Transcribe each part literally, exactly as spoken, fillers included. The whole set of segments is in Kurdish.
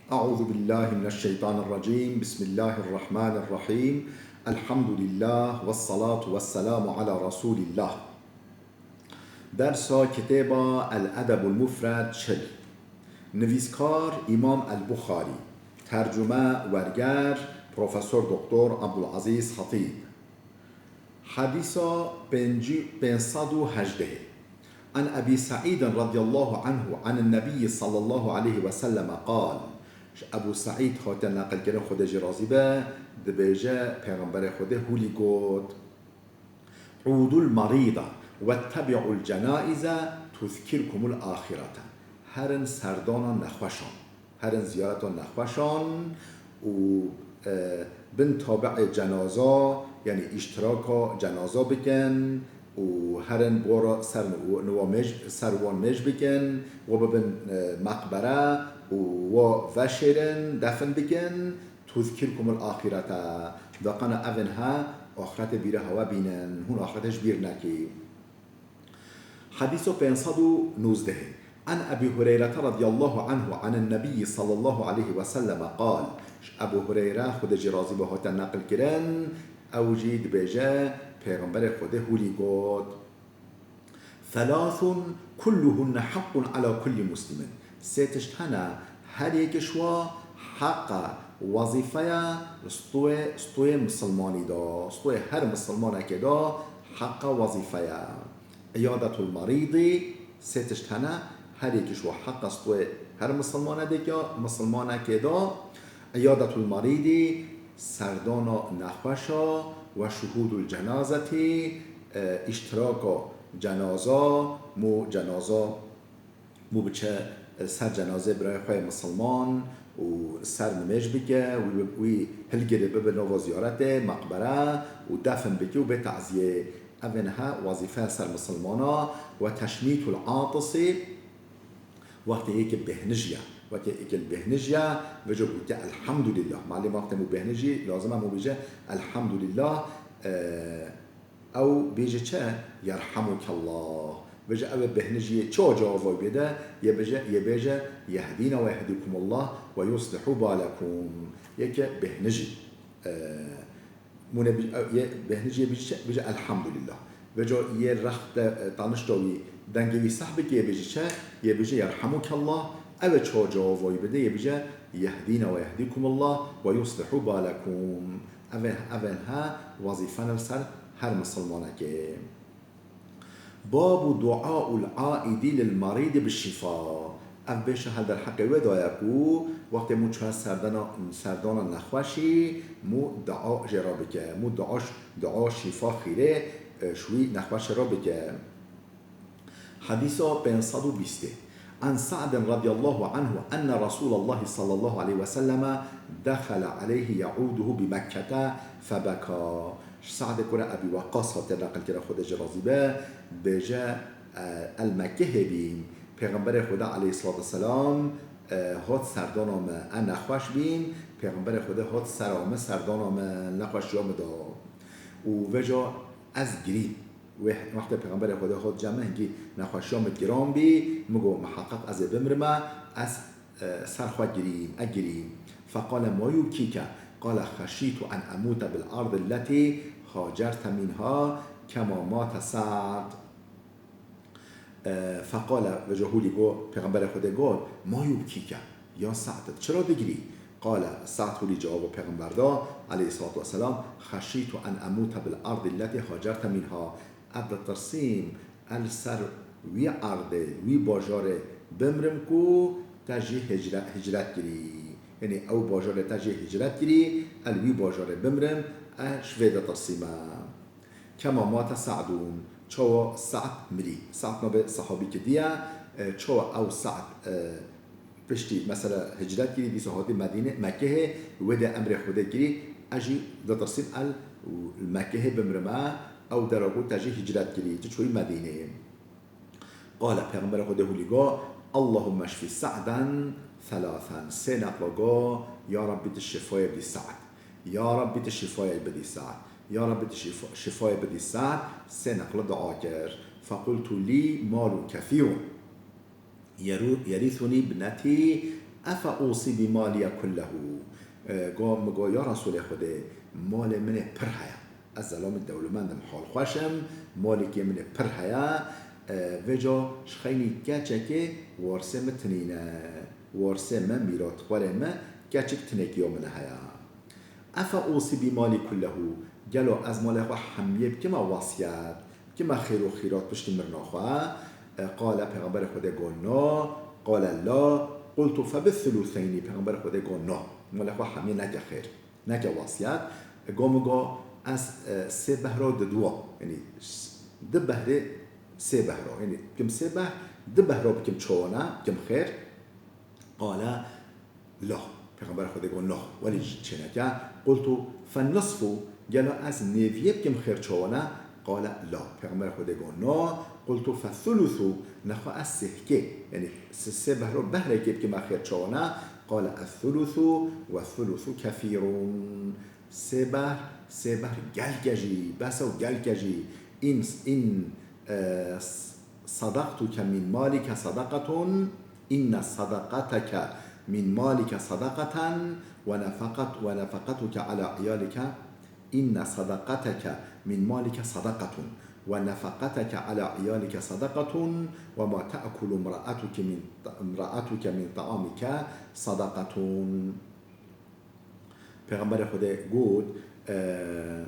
أعوذ بالله من الشيطان الرجيم. بسم الله الرحمن الرحيم. الحمد لله والصلاة والسلام على رسول الله. Dersa kitêba El Edebul Mufred çil. Nivîskar Îmam El Buxarî. Tercume, werger, Profesor Doktor Abdulaziz Hatîb. Hedîsa pêncî-, pênc sed û hejdeh. An Ebî Seîdin radiyallahu anhu anin Nebiyyi sallallahu aleyhi ve selleme qal. Ji Ebû Seîd hate neqilkirin, Xwedê jî razî be, dibêje, Pêxemberê Xwedê hûlî got, "Udul merîda wettebi'ul cenaize tuzkirkumul ahirete." Herin serdana nexweşan. Herin ziyareta nexweşan û, e, bin tabi'ê cenaza, yanî îştiraka cenaza bikin û herin bora ser niwa-, niwa mêj-, ser wan mêj bikin, wa bibin, e, meqbere û wa veşêrin, defin bikin, tuzkirkumul ahirete. Daqana evin he, axirete bîra hewe bînin, hûn axirete ji bîr nekî. Hedîso pênc sed û nozdeh. An Ebî Hureyrete radiyallahu anhu anin Nebiyyi sallallahu aleyhi ve selleme qal. Ji Ebû Hureyre, Xwedê jî razî be, hate neqilkirin, ew jî dibêje, Pêxemberê Xwedê hûlî got, "Thelathun kulluhunne haqqun ala kulli muslimin." Sê tişt hene, her yek ji wa heqa wezîfeya stûyê, stûyê misilmanî de, stûyê her misilmanekê de heqa wezîfeya. Îyadetul merîdî, sê tişt hene, her yek ji wa heqa stûyê her misilmanekê, misilmanekê de, îyadetul merîdî, serdana nexweşa, we şuhûdul cenazetî, e, îştiraka cenaza, mû cenaza mû biçe, e, ser cenazê birayê xwe yê misilman û ser nimêj bike, wî, wî hilgirê bibe nava ziyaretê, meqbere û defin bike û bê taziyê. Evên he wezîfeya ser misilmana we teşmîtul atisî, wextê yekê bêhnijiya, wextê yekê bêhnijiya, vêca gotiye elhamdulillah. Malê wextê mû bêhnijî, lazim e mû bêje elhamdulillah. E, Ew bêje çi? Yerhamukallah. Bêje ew ê bêhnijiyê çawa cewab vay bêde? Yê bêje, yê bêje yehdîna we yehdikumullah ve yuslihu balekum. Yeke bêhnijî. E, mûne bî-, ew yê bêhnijiyê bêje çi? Bêje elhamdulillah. Vêca yê rex de, e, tanişta wî dengê wî seh bike, yê bêje çi? Yê bêje yerhamukallah. Ew ê çawa cewab vay bêde? Yê bêje yehdîna we yehdikumullah ve yuslihu balekum. Evên, evên he wezîfene li ser her misilmanekê. Babu duaul aîdî lil merîdî bi şîfa. Ev bêşe hel derheqê wê daye ku wextê mû çûye serdana, serdana nexweşî, mû dua jê re bike, mû dua ş-, dua şîfa xîrê, e, ji wî nexweşê re bike. Hedîsa pênc sed û bîstê. An Sa'din radiyallahu anhu enne Resûlallahi sallallahu aleyhi ve selleme dexele aleyhi ya'uduhu bi Mekkete febeka. Ji Sa'dê kura Ebî Weqqas hatiye neqilkirin, Xwedê jî razî be, dibêje, e, el Mekkehê bîm. Pêxemberê Xweda aleyhissalatu vesselam, e, hat serdana me. E nexweş bîm. Pêxemberê Xwedê hat sera me, serdana me, nexweşiya me da. Û vêca ez girîm. Wê wextê Pêxemberê Xwedê hot cem me, hingî nexweşiya min giran bî, min got, miheqeq ez ê bimrime, ez, e, ser xwe girîm, e girîm. Feqale ma yubkîke? Qale xeşîtu en emûte bil erdî letî hacerte mînha kema mate Sa'd. E, feqale, vêca hûlî got, Pêxemberê Xwedê got, ma yubkîke? Ya Sa'd, tu çira digirî? Qale, Sa'd hûlî cewaba Pêxember da, aleyhissalatu vesselam, xeşîtu en emûte bil erdî letî hacerte mînha. Ez ditirsîm, ez li ser wî erdê, wî bajarê bimrim ku te jî hicre-, hicret kirî. Yanî ew bajarê te jê hicret kirî, ez li wî bajarê bimrim, ez ji vê ditirsîme. Kema mate Sa'dun, çawa Sa'd mirî. Sa'd navê sehabîkê dî ye, e, çawa ew Sa'd, e, piştî mesela hicret kirî, dîsa hatî Medîne, Mekkehê, wê de emrê Xwedê kirî, ez jî ditirsîm el Mekkehê bimrime, ew dera ku te jî hicret kirî, tu çûyî Medîneyê. Qale, Pêxemberê Xwedê hûlî got, Allahumme şfî Sa'den thelâthen. Sê neqla got, Ya Rabbî tu şifayê bidî Sa'd. Ya Rabbî tu şifayê bidî Sa'd. Ya Rabbî tu şifa-, şifayê bidî Sa'd. Sê neqla dua kir. Fequltu lî malun kethîrun. Yeru-, yerîthunî ibnetî Efe usî bi malî kullehu. E, go, min go, ya Resûlê Xwedê, malê min ê pir heye. Ez zelamî dewlemend im, halxweş im, malekê min ê pir heye. E, vêca ji xeynî keçekê warisê min tinîne. Warisê min, mîratxwerê min, keçik tinekî ya min heye. Efe usî bi malî kullehu. Gelo ez malê xwe hemiyê bikime wasiyet? Bikime xêr û xîrat piştî mirina xwe? E, qale, Pêxemberê Xwedê got, na. Qale, la. Qultu, fe bi thulutheyni. Pêxemberê Xwedê got, na. Malê xwe hemiyê neke xêr. Neke wasiyet. E, go min go, ez, e, sê behra diduwa. Yanî, s-, di behrê sê behra. Yanî, bikim sê behr, di behra bikim çawa ne, bikim xêr. Qale, la. Pêxemberê Xwedê got, na, welî çêneke. Qultu, fe nisfu, gelo ez nêviyê bikim xêr çawa ne? Qale, la. Pêxemberê Xwedê got, na. Qultu, fe thuluthu, nexwe ez sêhkê, yanî se-, sê behro behrekê bikime xêr çawa ne? Qale, ethuluthu, we thuluthu kethîrun. Sê behr, sê behr gelke jî, bes e û gelke jî. In, in, e, s-, sadaqtuke min malike sadaqatun, inne sadaqateke min malike sadaqaten, we nefaqat-, we nefaqatuke ala iyalike, inne sadaqateke min malike sadaqatun, we nefaqateke ala iyalike sadaqatun, we ma te'kulu imra'atuke min, imra'atuke min ta'amike sadaqatun. Pêxemberê Xwedê got, e,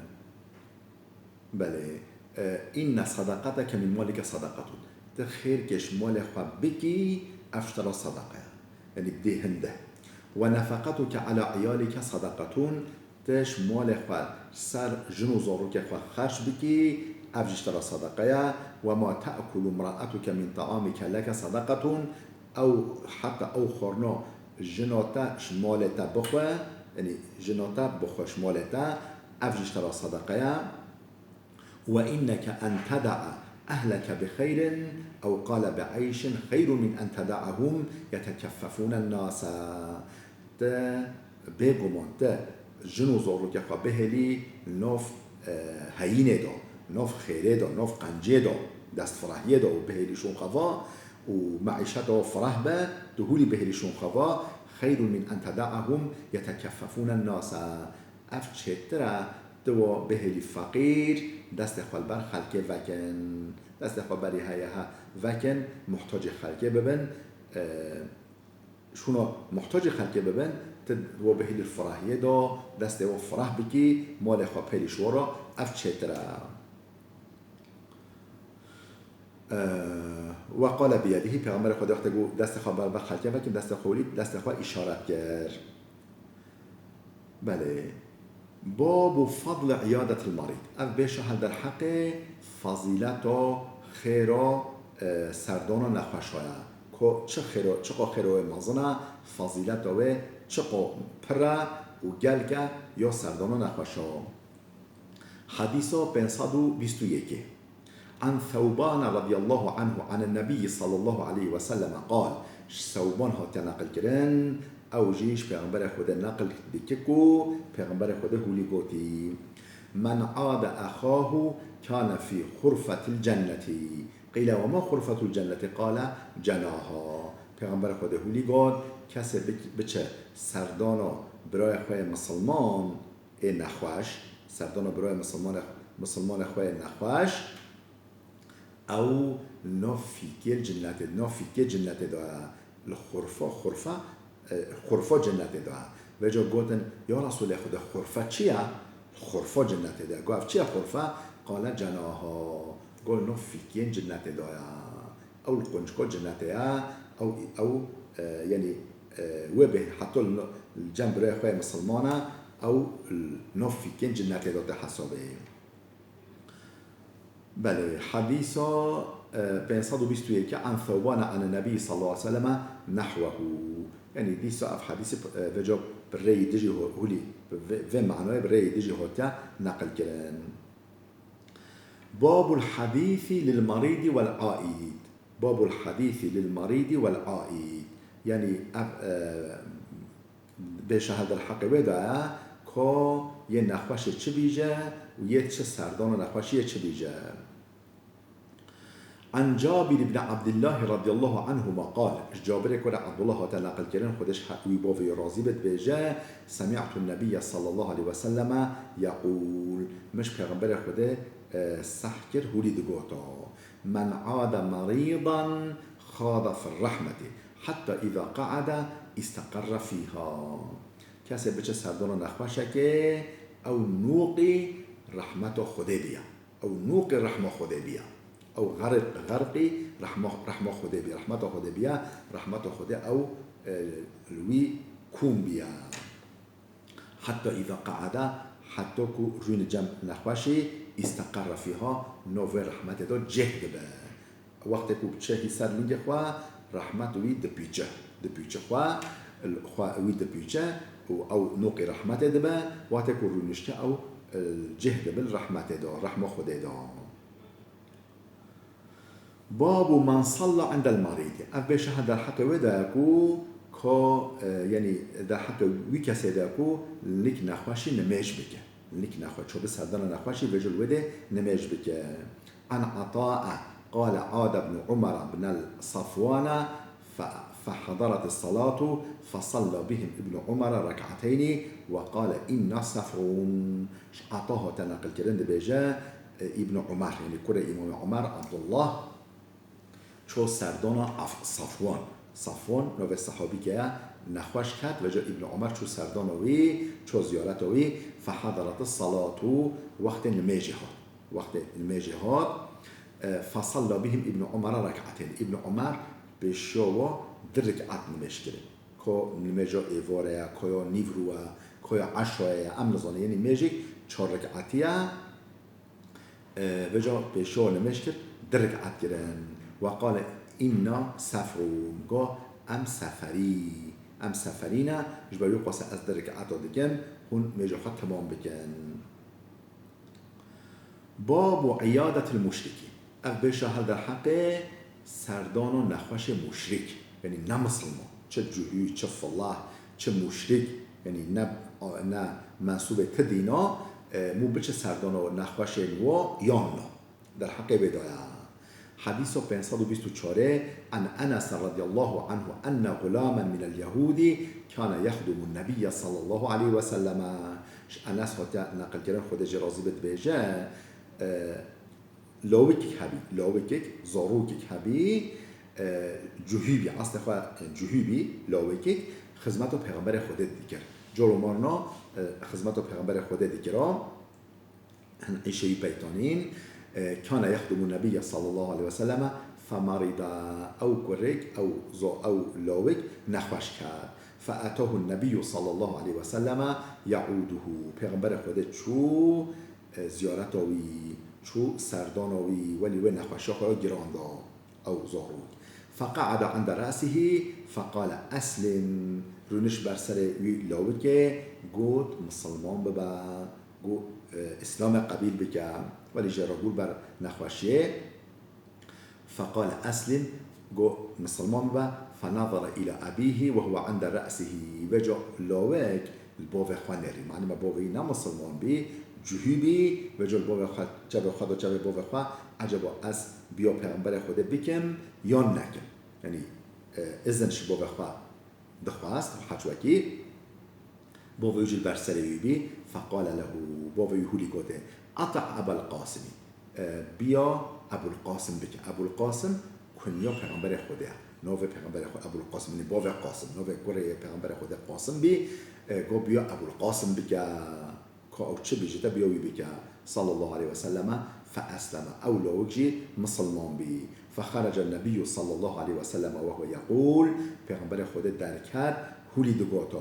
belê, e, inne sadaqateke min malike sadaqatun. Tu xêrkê ji malê xwe bikî, ev ji te re sadaqa ye. Yanî bidê hin de. We nefaqatuke ala iyalike sadaqatun. Tu ji malê xwe ser jin û zarokê xwe xerc bikî, ev jî ji te re sadaqa ye. We ma te'kulu imra'atuke min ta'amike leke sadaqatun. Ew heta ew xwarina jina te ji malê te bixwe, yanî jina te bixwe ji malê te, ev jî ji te re sedeqe ye. Ve inneke en teda'a ehleke bi xeyrin ew qale bi eyşin xeyrun min en teda'ahum yetekeffefûnen nase. Te bêguman te jin û zarokê xwe bihêlî nav, e, heyînê de, nav xêrê de, nav qencê de, destfirehiyê de û bihêlî şûn xwe va û meîşeta we fireh be, tu hûlî bihêlî şûn xwe va, xeyrun min en teda'ahum yetekeffefûnen nase. Ev çêtir e, tu we bihêlî feqîr, destê xwe li ber xelkê vekin. Destê xwe berî heye he vekin, muhtacê xelkê bibin. E, Şûna muhtacê xelkê bibin, tu we bihêlî firehiyê de, destê we fireh bikî, malê xwe pêlî ji we re, ev çêtir e. Eee, we qale biyedihî, Pêxemberê Xwedê wextê got, destê xwe ber, ber xelkê vekin, destê xwe hûlî, destê xwe îşaret kir. Belê. Babu fadli iyadetil marîd. Ev bêşa hel derheqê fazîleta xêra, e, serdana nexweşa ye. Ko çi xêro, çiqo xêro wê mezin e, fazîleta wê çiqo pir e û gelke ya serdana nexweşa. Hedîsa pênc sed û bîst û yekê. An Thewbane radiyallahu anhu anen Nebiyyi sallallahu aleyhi ve selleme qal, ji Thewban hatiye neqilkirin, ew jî ji Pêxemberê Xwedê neqil dike ku Pêxemberê Xwedê hûlî gotî, "Men ade exahu kane fî xurfetil cennetî." Qîle, "Ve ma xurfetul cennetî?" Qale, "Cenaha." Pêxemberê Xwedê hûlî got, kesê bik-, biçe serdana birayê xwe yê misilman, ê nexweş, serdana birayê misilmanê, misilmanê xwe yê nexweş, ew nav fîkê li cinnetê, nav fîkê cinnetê de ye. Li xurfa, xurfa, e, xurfa cinnetê de ye. Vêca gotin, "Ya Resûlê Xwedê, xurfa çi ye?" Xurfa cinnetê de ye. Got, "Ev çi ye xurfa?" Qale, "Cenaha." Got, "Nav fîkên cinnetê de ye." Ew li quncika cinnetê ye, ew, ew, e, yanî, e, wê bê heta li no-, li cem birayê xwe yê misilman e, ew li nav fîkên cinnetê de tê hesabê. Belê, hedîsa, e, pênc sed û bîst û yek, an Thewbane an Nebî sallallahu aleyhi ve selleme nehwehu. Yanî dîsa ev hedîsî, e, vêca bi rêyî dijî ho-, hûlî, bi vê, vê manayê bi rêyî dijî hatiye neqil kirin. Babul hadîsî lil marîdî wel aîd. Babul hadîsî lil marîdî wel aîd. Yanî ev, e, bêşa hel derheqê wê de ye, ka yê nexweşê çi bîje û yê çi serdana nexweşiyê çi bîje. عن جابر بن عبد الله رضي الله عنهما قال، ji Cabirê ku re Abdullah hate neqilkirin, Xwedê ji he-, wî bavê wî razî be, dibêje: سمعت النبي صلى الله عليه وسلم يقول، min ji Pêxemberê Xwedê, e, seh kir, hûlî digota: من عاد مريضا خاض في الرحمة حتى إذا قعد استقر فيها. Kesê biçe serdana nexweşekê, ew nûqî rehmeta Xwedê biya. Ew nûqî rehma Xwedê biya. Ew xerq-, xerqî rehma, rehma Xwedê biya. Rehmeta Xwedê biya. Rehmeta Xwedê ew, e, li wî kûm biya. حتى إذا قعد, heta ku rûne cem nexweşî, استقر فيها, nav vê rehmetê de cih dibe. Wextê ku biçe hî ser lingê xwe, rehmet wî dipîçe. Dipîçe xwe, xwe wî dipîçe û ew nûqî rehmetê dibe. Wextê ku rûnişte ew, e, cih dibe li rehmetê de, rehma Xwedê de. باب من صلى عند المريض. Ev bêşe ha derheqê wê de ye ku, ku, e, yanî derheqê wî kesê de ye ku lik nexweşî nimêj bike. Lik nexwe-, çûbi serdana nexweşî vêca li wê de nimêj bike. عن عطاء قال عاد ابن عمر بن صفوان ف-، فحضرت الصلاة فصلى بهم ابن عمر ركعتين وقال إنا سفر. Ji Ata hate neqilkirin, dibêje, e, Îbn Umar, yanî kurê Îmamê Umar, Abdullah, çû serdana Af-, Safwan. Safwan navê sehabîkê ye, nexweş ket, vêca Îbn Umar çû serdana wî, çû ziyareta wî, فحضرت الصلاة, wextê nimêjê hat. Wextê nimêjê hat, e, فصلى بهم ابن عمر ركعتين. Îbn Umar pêşiya wa di rik'at nimêj kirin. Ka nimêja êvarê ye, ka ya nîvro ye, ka ya eşayê ye, em nizanin. Yanî mêjek çar rik'atî ye. E, vêca pêşiya nimêj kir, di rik'at kirin. وقال إنا سفر. Got, em seferî, em seferî ne, ji ber wî qase ez di rik'ata dikim, hûn mêja xwe temam bikin. باب عيادة المشرك. Ev bêşa her derheqê serdana nexweşê muşrik, yanî ne misilman, çi cuhî, çi filah, çi muşrik, yanî ne, ne mensûbê ti dîna, e, mû biçe serdana nexweşên wa yan na. Derheqê wê de ye. Hedîsa pênc sed û bîst û çar, عن أنس رضي الله عنه أن غلاما من اليهود كان يخدم النبي صلى الله عليه وسلم. Ji Enes hatiye neqilkirin, Xwedê jê razî be, dibêje, e, lawikek hebî, lawikek, zarokek hebî, e, cuhî bî, eslê xwe, e, cuhî bî, lawikek xizmeta Pêxemberê Xwedê dikir. Cor û marna, e, xizmeta Pêxemberê Xwedê dikira. Hin îşê wî peytanîn, e, كان يخدم النبي صلى الله عليه وسلم فمرض. Ew kurêk, ew zo-, ew lawik nexweş ket. فأتاه النبي صلى الله عليه وسلم يعوده. Pêxemberê Xwedê çû, e, ziyareta wî, çû serdana wî, welî wê nexweşiya xwe ya giran da, ew zarok. فقعد عند رأسه فقال أسلم. Rûniş ber serê wî lawikê, got, misilman bibe. Got, e, Îslamê qebîl bike, welî jê re bû ber nexweşiyê. فقال أسلم, got, misilman bibe. فنظر إلى أبيه وهو عند رأسه. Vêca lawik li bavê xwe nêrî. Malûm e bavê wî ne misilman bî, cuhî bî, vêca li bavê xwe, çavê xwe da çavê bavê xwe, ecaba ez biya Pêxemberê Xwedê bikim yan nekim? Yanî, e, izin ji bavê xwe dixwest, heçwekî. Bavê wî jî li ber serê wî bî, فقال له, bavê wî hûlî gotê, أطع أبا القاسم, e, biya Ebul Qasim bike. Ebul Qasim kunya Pêxemberê Xwedê ye. Navê Pêxemberê Xwe Ebul Qasim, yanî bavê Qasim, navê kurê Pêxemberê Xwedê Qasim bî, e, got biya Ebul Qasim bike. Ka ew çi bêje te biya wî bike, sallallahu aleyhi ve selleme, fe esleme. Ew lawik jî misilman bî. Fe xerece nebiyyu sallallahu aleyhi ve selleme ve huve yeqûl, Pêxemberê Xwedê derket, hûlî digota,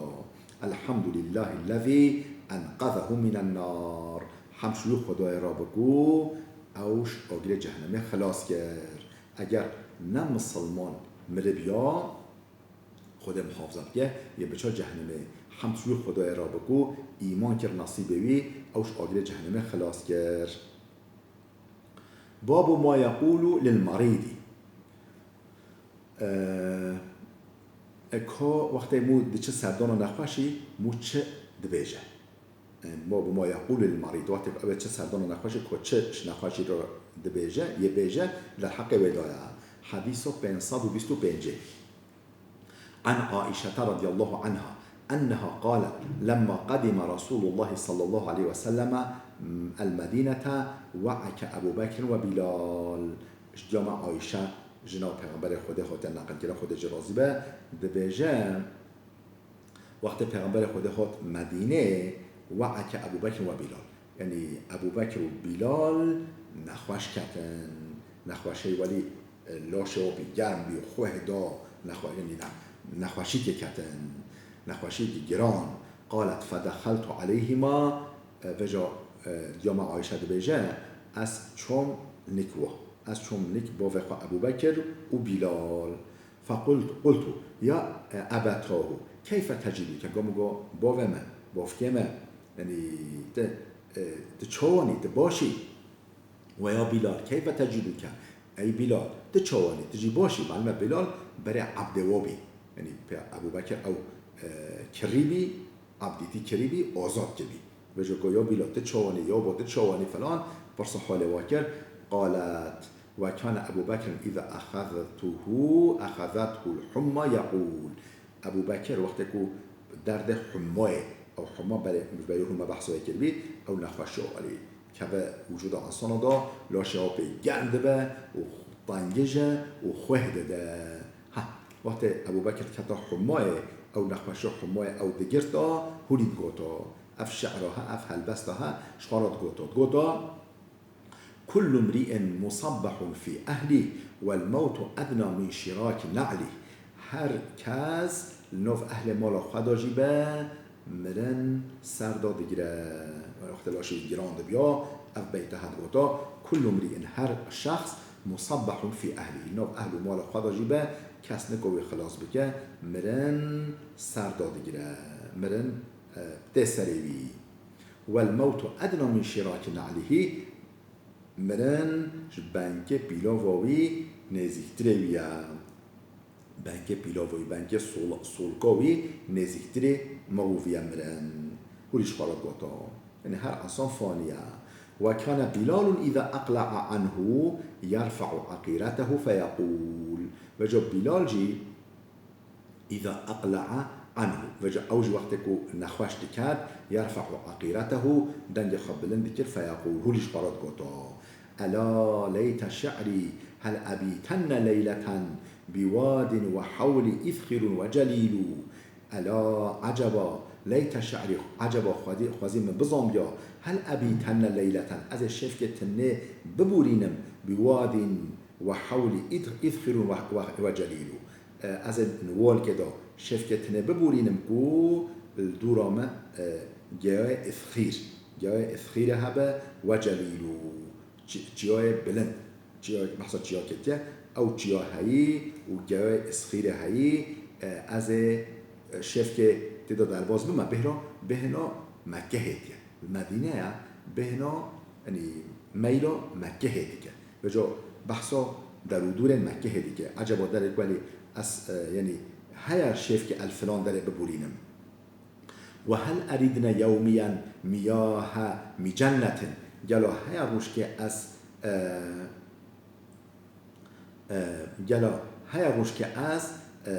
Elhamdulillahillezî enqezehu minen nar. Hemd ji wî Xwedayê re be ku ew ji agirê cehennemê xilas kir. Eger ne misilman miribiya, Xwedê muhafaza bike, yê biça cehennemê. Hemd ji wî Xwedayê re be ku îman kir nesîbê wî, ew ji agirê cehennemê xilas kir. Babu ma yeqûlu lil merîdî. E, e, ka wextê mû diçe serdana nexweşî, mû çi dibêje? E, babu ma yeqûlu lil merîd. Wextê ew ê çi serdana nexweşî, ku çi ji nexweşî re Dibêje, yê bêje, li heqê wê de ye. Hedîsa pênc sed û bîst û pêncê. عن عائشة رضي الله عنها أنها قالت: لما قدم رسول الله صلى الله عليه وسلم المدينة وعك أبو بكر وبلال. Ji diyama Ayşe, jina Pêxemberê Xwedê hate neqilkirine, Xwedê jê razî be, dibêje, wextê Pêxemberê Xwedê hat Medînê, وعك أبو بكر وبلال. Yanî Ebû Bekir û Bilal nexweş ketin. Nexweşê welî, e, laşê wî pê germ bî, xweh da, nexwe-, yanî ne-, nexweşîkê ketin. Nexweşîkî giran. قالت: فدخلت عليهما، e, vêca, e, diyama Ayşe dibêje, ez çûm nik wa. Ez çûm nik bavê xwe Ebû Bekir û Bilal. فقلت، قلت: يا أبتاه، كيف تجدك؟ Got min, got, bavê me, bavkê me, yanî tu, e, tu çawan î, tu baş î? ويا بلال، كيف تجدك؟ Ey Bilal, tu çawan î, tu jî baş î? Malum e Bilal berê ebdê wa bî. Yanî pê Ebû Bekir ew, e, kirî bî, ebdîtî kirî bî, azad kiribî. Vêca got, ya Bilal, tu çawan î, ya bo tu çawan î filan, pirsa halê wa kir. قالت: وكان أبو بكر إذا أخذته، أخذته الحمى يقول. Ebû Bekir wextê ku derdê hummayê, ew humma berê, berê hûn me behsa wê kiribî, ew nexweşiya alî keve wicûda insana da, laşê ew pê germ dibe û tengij e û xweh dide. Ha, wextê Ebû Bekir diketa hummayê, ew nexweşiya hummayê ew digirta, hûnî digota. Ev şi'ra he, ev helbesta he, ji xwe re digota. Digota, كل امرئ مصبح في أهله والموت أدنى من شراك نعله. Her kes li nav ehlê mala xwe de jî be, mirin ser de digire. Wextê laşê giran dibiya, ev beyte hat gota, كل امرئ، her şexs، مصبح في أهله، li nav ehl û mala xwe de jî be, kes niko wî xilas bike, mirin ser de digire. Mirin, e, tê serê wî. والموت أدنى من شراك نعله، mirin ji benkê pîlava wî nêzîktirê wî ye. Benkê pîlava wî, benkê sol-, solka wî nêzîktirê mixû vî ye mirin. Hûrî ji xwe re gota. Yanî her insan fanî ye. وكان بلال إذا أقلع عنه يرفع عقيرته فيقول. Vêca Bilal jî إذا أقلع عنه. Vêca ew jî wextê ku nexweş diket, يرفع عقيرته، dengê xwe bilind dikir, فيقول، hûrî ji xwe re digota: ألا ليت شعري هل أبيتن ليلة بواد وحولي إذخر وجليل. ألا عجبا ليت شعري، eceba xwedî-, xwezî min bizanbiya, هل أبيتن ليلة، ez ê şevkê tinê biborînim, بواد وحولي إذ-، إذخر و-، و-، وجليل. E, ez ê niwalkê de şevkê tinê biborînim ku li dûra me, e, geyayê îzxîr, geyayê îzxîrê hebe, وجليل، çi-, çiyayê bilind, çiyayê, behsa çiya ketiye, ew çiya heyî û geyayê îzxîrê heyî, e, ez ê, e, şevkê tê de derbas bime. Bêhna, bêhna Mekkehê diye. Li Medîne ye, bêhna, yanî meyla Mekkehê dike. Vêca behsa der û dûrên Mekkehê dike. Eceba derê ku elî ez, e, yanî heye şêvkê el filan derê biborînim. وهل أردن يوميا مياه مجنة. Gelo heye rojkê ez, e, E, gelo heye rojkê ez, e,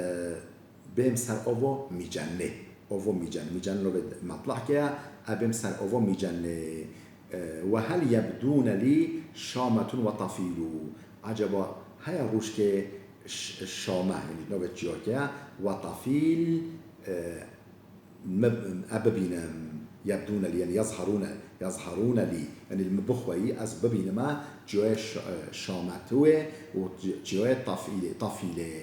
bêm ser ava Mîcenê. Ava Mîcen, Mîcen navê metlaqê ye, e, bêm ser ava Mîcenê. E, وهل يبدون لي شامة وطفيل. Eceba heye rojkê ş-, şame, yanî navê çiyakê ye, وطفيل, e, me, e, bibînim, يبدون لي، yanî يظهرون، يظهرون لي، yanî li min bixweyî, ez bibînime çiyayê ş-, e, şametûyê û çi-, çiyayê tafîlê, tafîlê.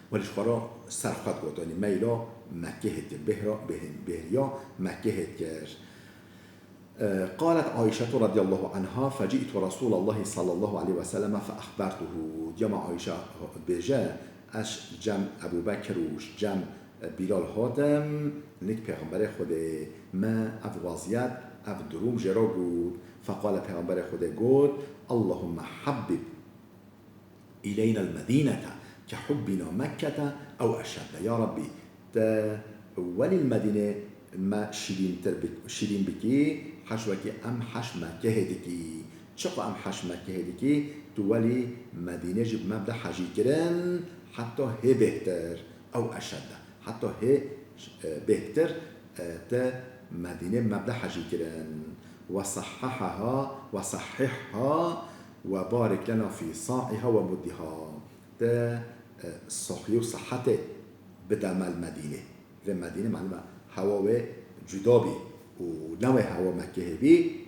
Welî ji xwe re ser xwe digot, yanî meyla Mekkehê dikir, bêhra-, bêhn-, bêhriya Mekkehê dikir. قالت عائشة رضي الله عنها: فجئت رسول الله صلى الله عليه وسلم فأخبرته. Diyama Ayşe dibêje, ez cem Ebû Bekir û cem Bilal hatim nik Pêxemberê Xwedê, me ev weziyet, ev durum jê re got. فقال، Pêxemberê Xwedê got: اللهم حبب إلينا المدينة كحبنا مكة أو أشد. Ya Rabbî, te welî li Medînê me şirîntir bik-, şirîn bikî, heş wekî em heş Mekkehê dikî. Çiqa em hej Mekkehê dikî, tu welî Medînê jî bi me bide hejî kirin, heta hê bêhtir, ew eşedde. Heta hê, e, bêhtir, e, te Medînê bi me bide hejî kirin. Ve sahhahaha ve sahhihha ve barik lena fî sa'iha ve muddiha. Te, e, sahî û sihetê bide me li Medînê. Vê Medînê, malum e, hewa wê cuda bî û ne wê hewa Mekkehê bî.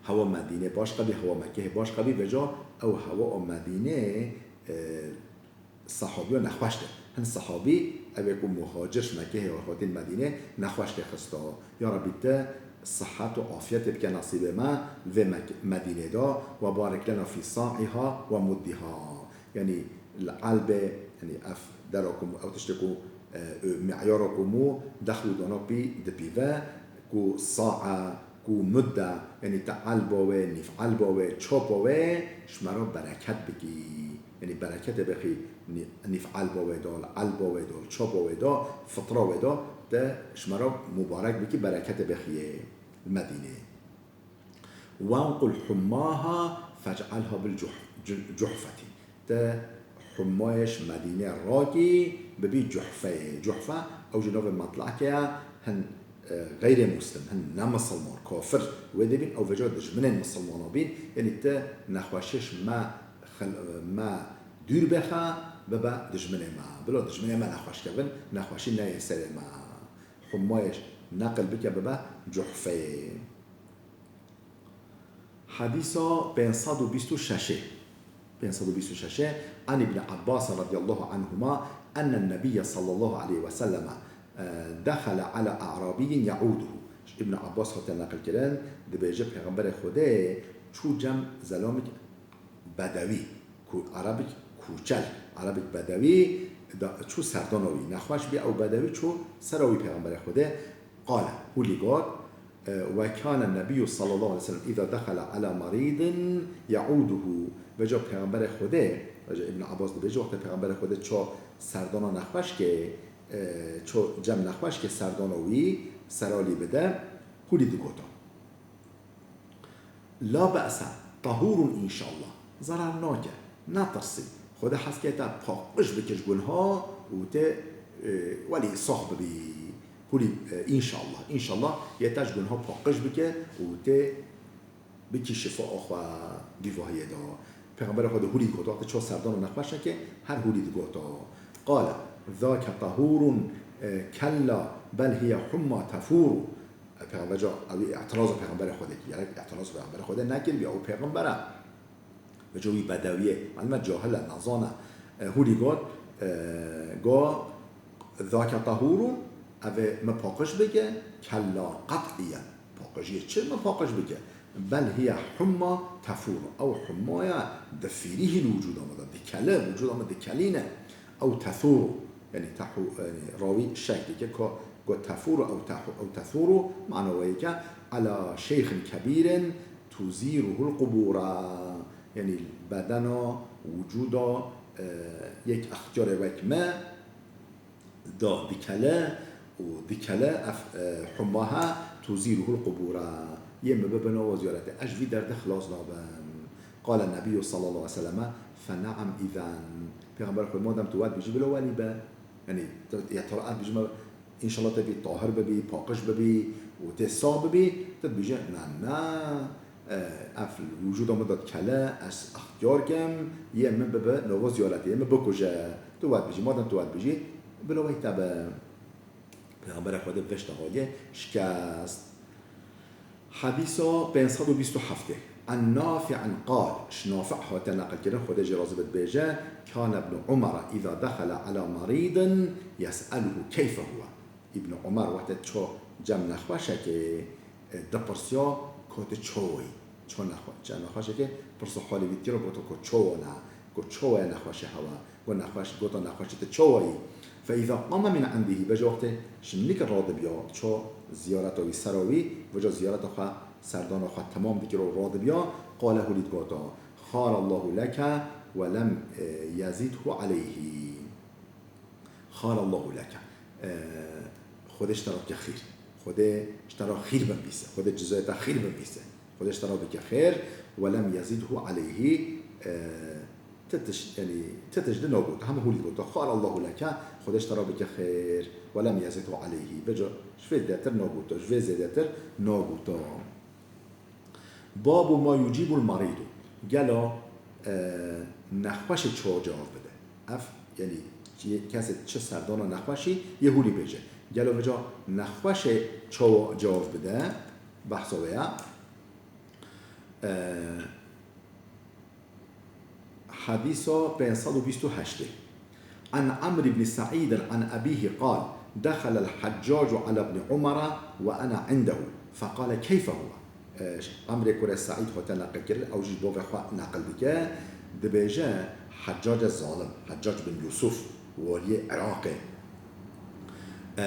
Hewa Medînê başqa bî, hewa Mekkehê başqa bî, vêca ew hewa a Medînê, e, sehabî nexweş de. Hin sehabî, ew ê ku muhacir ji Mekkehê hatin Medînê, nexweş tê xista. Ya Rebî te sihet û afiyetê bike nesîbê me, vê Mek-, Medînê de, ve barik lena fî sa'iha ve muddiha. Yanî li elbê, yanî ev dera ku, ew tiştê ku, e, meyara ku mû, dexl û dana pî dipîve, ku sa'a, ku mudda, yanî te elba wê, nîf elba wê, çapa wê, ji me re bereket bikî. Yanî bereketê bixî nî-, nîf elba wê de, li elba wê de, li çapa wê de, fitra wê de, te ji me re mubarek bikî, bereketê bixiyê li Medînê. Wenqul hummaha fec'alha bil cuh-, cu-, cuhfeti. Te hummayê ji Medînê rakî bibî Cuhfeyê. Cuhfe, ew jî navê metleke ye, hin, e, xeyrê muslim, hin ne misilman, kafir wê dibîn, ew vêca dijminên misilmana bîn. Yanî te nexweşiyê ji me xil-, me dûr bixe, bibe dijminê me. Bila dijminê me nexweş kevin, nexweşî neyê serê me. Hummayê ji neqil bike, bibe Cuhfeyê. Hedîsa pênc sed û bîst û şeş. Pênc sed û bîst û şeş. An Ibn Abbas radiyallahu anhuma enne nebiyye sallallahu aleyhi ve selleme, e, dexele ala a'rabiyyin ya'uduhu. Ji Ibn Abbas hate neqil kirin, dibêje Pêxemberê Xwedê çû cem zelamik bedewî, ku erebik kûçel, erebik bedewî da, çû serdana wî. Nexweş bî ew bedewî çû sera wî Pêxemberê Xwedê. Qale, hûlî got, e, "Ve kâne nebiyyû sallallahu aleyhi ve sellem îzâ dexele alâ merîdin ye'ûduhu." Vêca Pêxemberê Xwedê, vêca Ibn Abbas dibêje, wextê Pêxemberê Xwedê ço serdana nexweşkê, e, ço cem nexweşkê serdana wî, seralî bide, hûlî digota. La be'se, tahûrun înşallah. Zerar nake, netirsî. Xwedê hez ke te paqij bike ji gunha û tê, e, welî sax bibî. Hûlî, e, înşallah. Înşallah yê te ji gunha paqij bike û tê bikî şifa xwe bî vahiyê de. Pêxemberê Xwedê hûlî digot, wextê ço serdana nexweşekê, her hûlî digot. Qale, zake tahûrun, e, kella, bel hiye humma tefûru. Pêxember ca, ewî îtiraza Pêxemberê Xwedê kir. Gerek îtiraza Pêxemberê Xwedê nekiribî, ew pêxember e. Vêca wî bedewiyê, malum e cahil e, nezan e. E, hûrî got, e, got, "Zake tahûrun, ev ê min paqij bike, kella qet'iyen." Paqijiyê çi min paqij bike? "Bel hiye humma tefûru." Ew humma ye, difîrîhî li wicûda min de, dikele, wicûda min dikelîne. Ew tethûru. Yanî tehû-, yanî rawî şek dike, ka got tefûru ew tehû-, ew tethûru, mana wê yek e, "Ala şeyxin kebîrin tuzîruhul qubûra." Yanî bedena, wicûda, e, yek extiyarê wek me da dikele û dikele ev, e, humma he, "Tuzîruhul qubûra." Yê min bibe nava ziyaretê. Ez ji vî derdê xilas nabim. Qale Nebiyyû sallallahu aleyhi ve selleme, "Fe ne'em îzen." Pêxember xwe, madem tu wet bijî, bilo welî be. Yanî, tu, ya tu re ez bijîme, înşallah te bî tahir bibî, paqij bibî û tê sax bibî, tu dibêje, "Na, na, e, ev wicûda min de dikele, ez extiyar kim, yê min bibe nava ziyaretê, yê min bikuje." Tu wet bijî, madem tu wet bijî, bilo wey te be. Pêxemberê Xwedê bi vê ştehaliyê şikest. Hedîsa pênc sed û bîst û heft. An Nafi'in qal, ji Nafi' hate neqilkirin, Xwedê jê razî be, dibêje, "Kane Ibn Umar îza dexele ala merîdin yes'eluhu keyfe huwe." Îbn Umar wextê ço cem nexweşekê, e, dipirsiya, ko tu çawa yî? Ço nexwe-, ço nexweşekê pirsa halê wî dikir, goto ko çawa ne, ko çawa ye nexweşê hewa? Got nexweş, gota nexweşê te çawa yî? Fe îza qame min indihî, vêca wextê ji nîk radibiya, ço ziyareta wî sera wî, vêca ziyareta xwe, serdana xwe temam dikir û radibiya, qale hûlî digota, "Xarallahu leke ve lem, e, yezidhu aleyhî." Xarallahu leke. E, Xwedê ji te re bike xîr. Xwedê ji te re xîr binvîse. Xwedê cizayê te xîr binvîse. Xwedê ji te re bike xêr, "Ve lem yezidhu aleyhî", e, ti tişt, yanî, ti tişt di nagot, hema hûlî got, "Xar Allahu leke", Xwedê ji te re bike xêr, "Ve lem yezidhu aleyhî", vêca ji vê zêdetir nagot, ji vê zêdetir nagot. Babu ma yucîbul marîdu. Gelo, e, nexweşê çawa cewab bide? Ev, yanî, yê kesê çi serdana nexweşî yê hûlî bêje. Gelo vêca nexweşê çawa cewab bide? Behsa wê ya. E, Hedîsa pênc sed û bîst û heştê. An Amr ibn Sa'id an abihi qal, "Dexelel Heccacu ala ibn Umara ve ana indehu, feqale keyfe huwa." E, Amrê kurê Saîd hate neqilkirin, ew jî ji bavê xwe neqil dike, dibêje, Heccace zalim, Heccac bin Yusuf, waliyê Iraqê, e,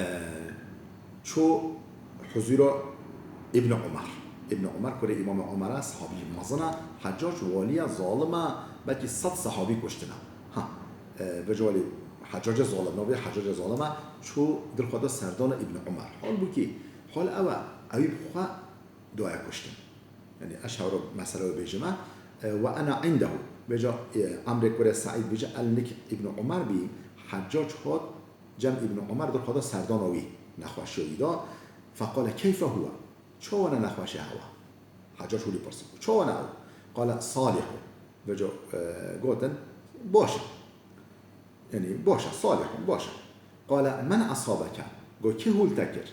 çû huzûra Îbn Umar. Îbn Umar, kurê Îmamê Umar e, sahabî mezin e, Heccac waliya zalim e, belkî sed sahabî kuştine. Ha, e, vêca welî Heccacê zalim, navê Heccacê zalim e, çû dil xwe da serdana Îbn Umar. Halbûkî, hal ew e, ewî bi xwe daye kuştin. Yanî ez hewra mesele wê bêjime, e, "Ve ana indehu." Vêca, e, Amrê kurê Saîd bêje, el nik Îbn Umar bî, Heccac hat cem Îbn Umar, dil xwe da serdana wî, nexweşiya wî da. Feqale, "Keyfe huwa?" Çawa ne nexweşê hewa? Heccac hûlî pirsî. "Çawa ne ew?" Qale, "Salihun." Vêca, e, gotin, "Baş e." Yanî, "Baş e, salihun, baş e." Qale, "Men asabeke?" Got, "Kê hûl te kir?"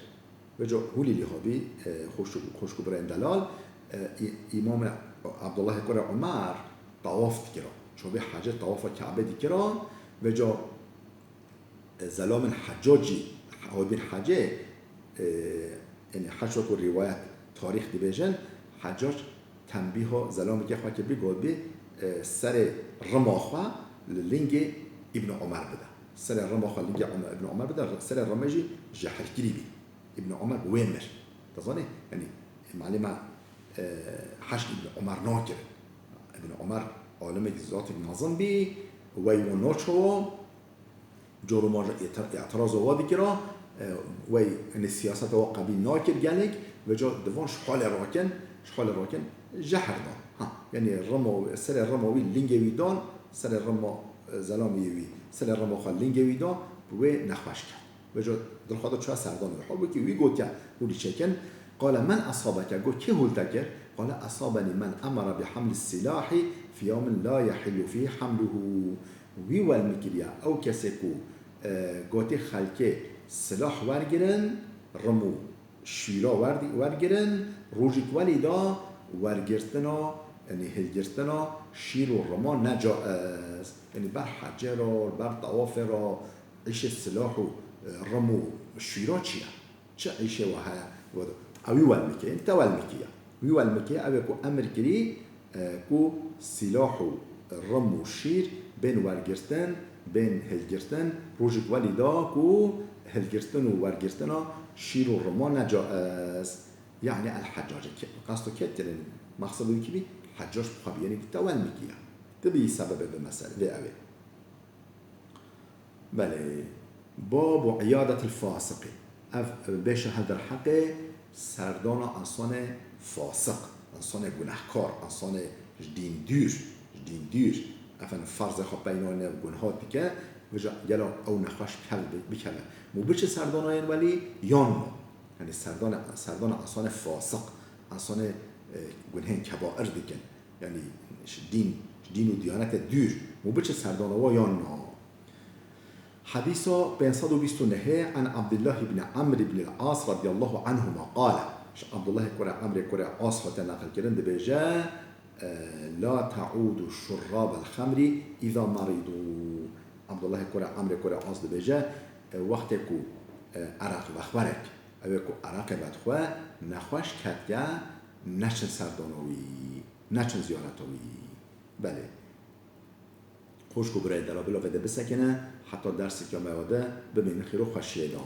Vêca hûlî lê habî, e, xweşk û, xweşk û birayên delal, e, î-, Îmamê Abdullahê kurê Umar tawaf dikira. Çavê hecê tawafa Kabe dikira, vêca e, zelamên Heccacî, Hawbîn Hecê, e, yanî heş wekû rîwayet, tarîx dibêjin, Heccac tembîha zelamekê xwe kiribî, gotbî, e, serê rima xwe li lingê Îbn Omer bide. Serê rima xwe lingê Omer, Îbn Omer bide, serê rimê jî jehilkirî bî. Îbn Omer bi wê mir. Dizanî? Yanî, malê me, e, heşt Îbn Omer nakirin. Îbn Omer alimekî zatek mezin bî, wey wan naçawa, Cor û mar îtira-, îtiraza wa dikira, e, wey, yanî siyaseta wa qebîl nakir gelek, vêca divan ji halê rakin, ji halê rakin, jehir dan. Ha, yanî rima wî, serê rima wî lingê wî dan, serê rima, e, zelamê wî, serê rima xwe lingê wî dan, bi wê nexweş kir. Vêca dil xwe da çûya serdanê wî. Halbûkî wî gotiye, hûlî çêkin, qale, "Men esabeke?" Got, "Kê hûl te kir?" Qale, "Esabeni men emere bi hemli silahî fi yewmin la yehillu fîhî hemluhu." Wî welmikiriye ew kesê ku, e, gotî xelkê silah wergirin, rim û şîra werdî-, wergirin, rojîk welî da wergirtina, yanî hilgirtina şîr û rima ne caiz. Yanî ber hecê ra, ber tawafê ra, îşê silah û, e, rim û şîra çi ye? Çi îşê we heye? We do-, ew wî welmikê, te welmikî ye. Wî welmikê ew ê ku emir kirî, e, ku sîlah û rim û şîr bên wergirtin, bên hilgirtin, rojik welî da ku hilgirtin û wergirtina şîr û rima ne caiz. Yanî el Heccac, ke-, qesto kê kirin, mexsed wî kî bî, Heccac bi xwe bî, yanî te welmikî ye. Ti bî sebebê bi mesele, vê ew ê. Belê. Babu iyadetil fasiqî. Ev, e, bêşe hev derheqê serdana insanê fasiq, insanê gunehkar, insanê ji dîn dûr, ji dîn dûr. Efendim, ferzê xwe peyna ne gunha dike, vêca gelo ew nexweş bikev-, bikeve. Mû biçe serdana yên welî yan na? Yanî serdana, serdana insanê fasiq, insanê, e, gunhên kebair dikin. Yanî ji dîn, ji dîn û diyanetê dûr. Mû biçe serdana wa yan na? Hedîsa pênc sed û bîst û nehê, an Abdullah ibn Amr ibn al-As radiyallahu anhuma qale, ji Abdullahê kurê Amrê kurê As hate neqilkirin, dibêje, e, "La te'udu şurrabel xemrî îza merîdû." Abdullahê kurê Amrê kurê As dibêje, e, wextê ku, e, eraq vexwerek, ew ê ku eraqê vedixwe, nexweş ketiye, neçin serdana wî, neçin ziyareta wî. Belê. Xwişk û birayê delal, bila vê de bisekine, heta derseke me wa de bimînin xêr û xweşiyê de.